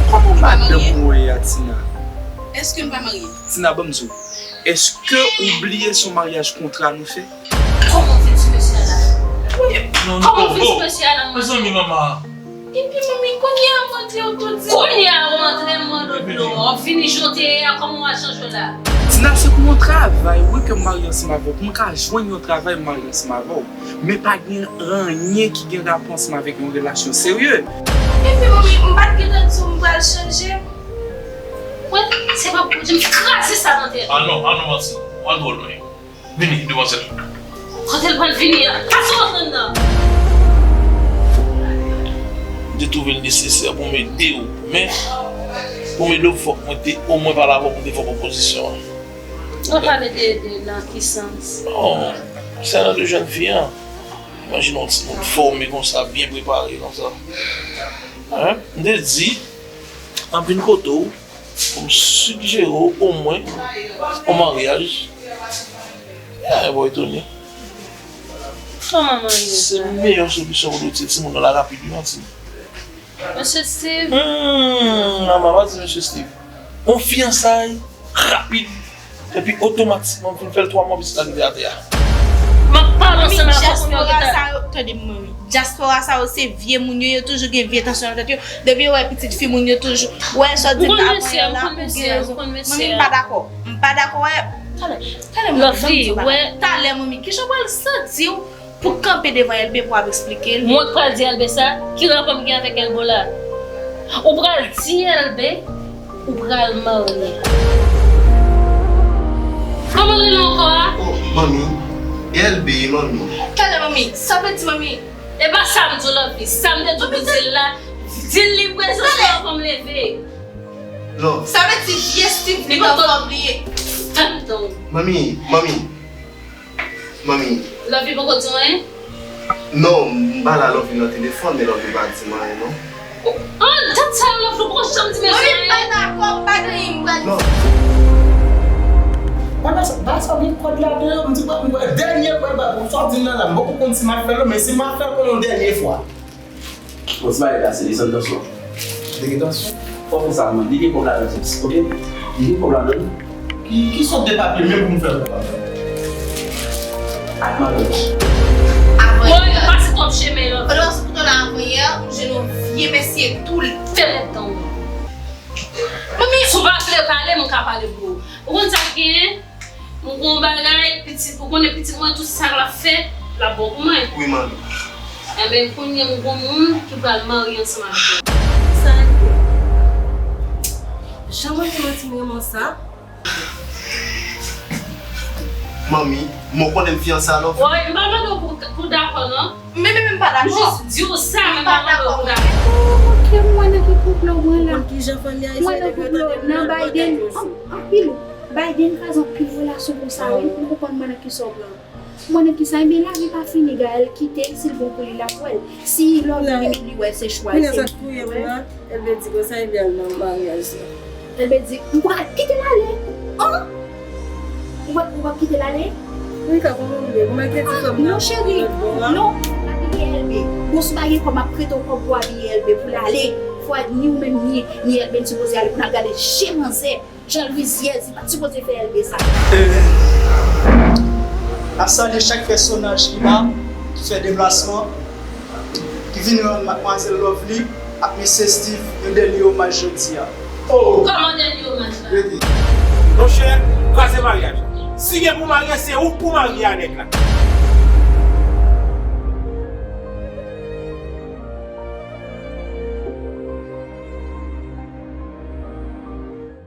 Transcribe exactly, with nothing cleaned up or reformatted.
Kòman madanm ou ye a, Tina? Èske m pa marye? Tina, ban m di w, èske ou bliye se yon maryaj kontra nou fè? Kòman w vin sou mesye a la? Wi, non, non, kòman w vin sou mesye a la, mezanmi, manman? Epi manmi, kounye a w antre w tou di. Kounye a w antre m mande w dlo. W ap vini jan w te ye a, kòman w al chanje w la? Tina, se pou yon travay, wi, ke m marye ansanm avè w. Pou m ka jwenn yon travay, m marye ansanm avè w. Men pa gen anyen ki gen rapò ansanm avèk yon relasyon serye. Epi manmi, m pa t gentan di w m pral chanje. Wè, se pa pou di m kraze sa nan tèt. Ah non, ah non, Martine, w al twò lwen. Vini, demwazèl. Kote l pral vini a? Pase w antre anndan. M te twouve l nesesè pou m ede w, men pou m ede w, fòk mwen te omwen pale avè w pou m te fè pwopozisyon an. Ou pale de, de nan ki sans? Non, konsènan de jèn fi an. Imajine yon timoun fòme konsa, byen prepare konsa. Hein? M te di, m ap vin kote w pou m sijere w omwen yon maryaj. Ya, e bò etone. Kòman maryaj la? Se meyè solisyon pou retire timoun nan la rapid, wi, Martine. Mesye Steve. Hmm, manman, pa di Mesye Steve. Yon fiyansay rapid. Epi otomatikman, m fin fè l twa mwa, pitit la rive atè a. M ap pale ansanm avè w kounye a. Dyaspora sa yo, tande m, manmi. Dyaspora sa yo, se vye moun yo, yo toujou gen vye tansyon nan tèt yo. Depi yo wè pitit fi moun, yo toujou, wè sa w di m la, avan yè la, ou gen rezon. Manmi, m pa dakò. M pa dakò, wè. Talè, talè, manmi, ban m di w bagay. Talè, manmi, kijan w pral santi w pou kanpe devan Elbe pou ap eksplike l? Mwen k pral di Elbe sa? Ki rapò m gen avèk Elbe la? Ou pral di Elbe ou pral marye. Kòman l rele ankò a? Oh, manmi. Elbe, manmi. Talè, manmi. Sa vle di, manmi? E pa sa m di w, Lovely. Sa m te di w pou di l la, di l li prezan avan m leve. Love. Sa vle di vye Steve li nan fòm li ye. Tann tan. Manmi, manmi. Manmi. Lovely poko di w anyen? Non, m pale a Lovely nan telefòn, men Lovely pa di m anyen, non. An, dat sa, Lovely poko janm di mesye anyen. Manmi, m pa dakò, m pa gen anyen m pral di. Non. Bagay sa, bagay sa gen kòd ladan yo, m di, m wè dènye fwa, sa w di m nan la, m poko konn si m ap fè l, men si m ap fè l pou yon dènye fwa. Bon, ti bagay kase, desann tansyon. Desann tansyon? Fò fè sa, man. Li gen kòb ladan, James, oke? Li gen kòb ladan. Ki, ki sòt de papye menm pou m fè kòb ladan? Ak maryaj. Avan yè. Bon, yo pase twòp chemen, Lovely. Pandan se poutan la avan yè, m jwenn yon vye mesye tou l tèlè dan w. Manmi, si w pa vle pale, m ka pale pou ou. Ou konn sa k genyen? M gon bagay, pitit, ou konnen pitit mwen, tout sa l ap fè, l ap bon pou mwen. Wi, manmi. Enben, kounye a m gon moun ki pral marye ansanm avèk mwen. Sa l ye? Jan mwen te manti m renmen sa. Manmi, mwen konnen m fiyanse a Lovely. Woy, m pa mande w pou, pou dakò, non. Men, men, men, m pa dakò. M jis di w sa, men m pa dakò. Ok, m wè nan ki konplo w pran la. Ou konn kijan fanmi ayisyen yo tande nan Biden. Anpil. Biden kraze anpil relasyon konsa, wi. M konprann mwen nan kisa w pran. Mwen nan kisa, ebyen, lavi pa fini, Gaël kite l, si l bon pou li, l ap wè l. Si Lovely li wè se chwa l, se li ki wè. Elbe di konsa, Elbe al nan maryaj la. Elbe di, m pral kite l ale. An! Ou pral, ou pral kite l ale? Wi, ka pou mwen vle. Mwen te di fanm nan. Non, cheri. Non, abiye Elbe. Bon, si w pa gen kòb, m ap prete w kòb pou abiye Elbe, pou l ale. Fò ni ou menm, ni, ni Elbe, n sipoze ale pou n al gade je manzè. Jan l rizyèz, li pa t sipoze fè Elbe sa. Euh, n ap salye chak pèsonaj ki la, ki fè deplasman, ki vin rann Madmwazèl Lovely ak Mesye Steve yon dènye omaj jodi a. Oh! Kòman dènye omaj la? Rete. Monchè, kraze maryaj. Si gen pou marye, se ou k pou marye a nèg la.